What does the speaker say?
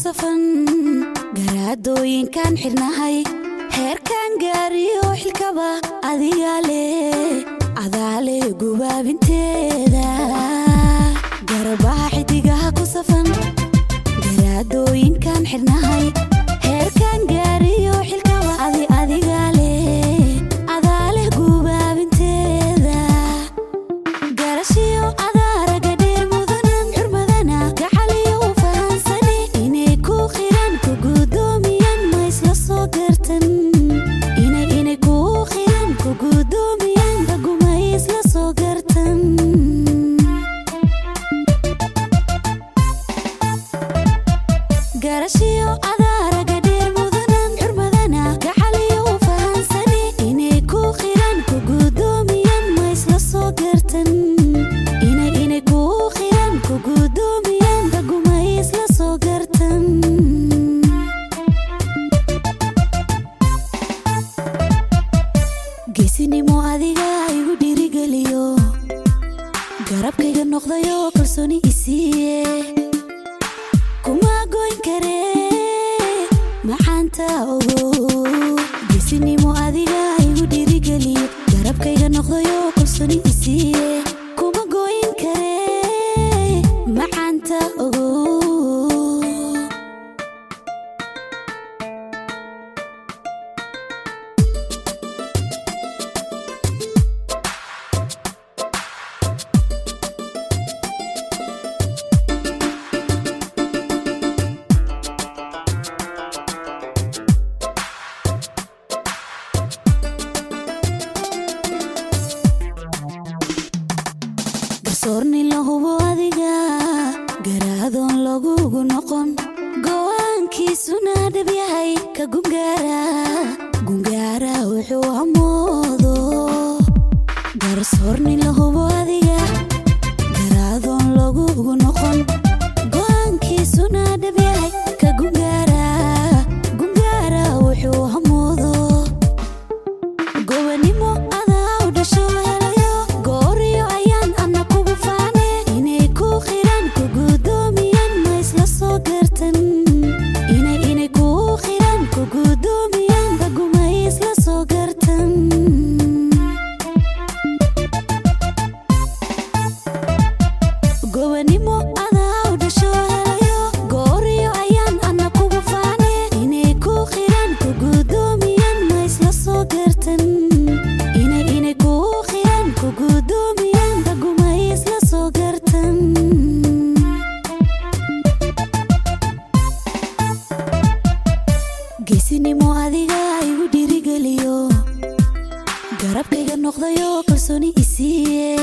Safan garaadooyinkan xidhnahay heerkan gaariyo xilkaba adigaa leh adaale gubaabinteeda garbaha xidigaha ku safan garaadooyinkan xidhnahay heerkan gaariyo xilkaba adigaa leh adaale gubaabinteeda garashiyo adaaraga dheer mudanan xurmadana gacaliyo u fahansani inay ku qiran ku gudoomiyaan ma isla soo gartan inay ku qiran ku gudoomiyaan raguma isla soo gartan garashiyo adaaraga dheer mudanan xurmadana gacaliyo u fahansani inay ku qiran ku gudoomiyaan ma isla soo gartan inay ku qiran ku gudoomiyaan raguma isla soo gartan geesinimo adiga igu dhiirigeliyo garabkayga noqdayo kalsooni isiiye kuma goyn kare macaanta ogo geesinimo adiga igu dhiirigeliyo garabkayga noqdayo kalsooni isiiye kuma goyn kare macaanta ogo. Garsoorni la hubo adiga garaadoon lagugu noqon go'aankiisuna dhab yahay ka gungaara gungaara wuxuu amoodo garsoorni la hubo adiga garaadoon lagugu noqon go'aankiisuna dhab yahay ka gungaara gungaara wuxuu amoodo gobanimo adaa u dhasho helayo gooriyo ayaan ana kugu faane inay ku qiran ku gudoomiyaan ma isla soo gartan inay ku qiran ku gudoomiyaan raguma isla soo gartan gobanimo adaa u dhasho helayo gooriyo ayaan ana kugu faane inay ku qiran ku gudoomiyaan ma isla soo gartan inay ku qiran ku gudoomiyaan raguma isla soo gartan. Geesinimo adiga igu dhiirigeliyo garabkayga noqdayo kalsooni isiiye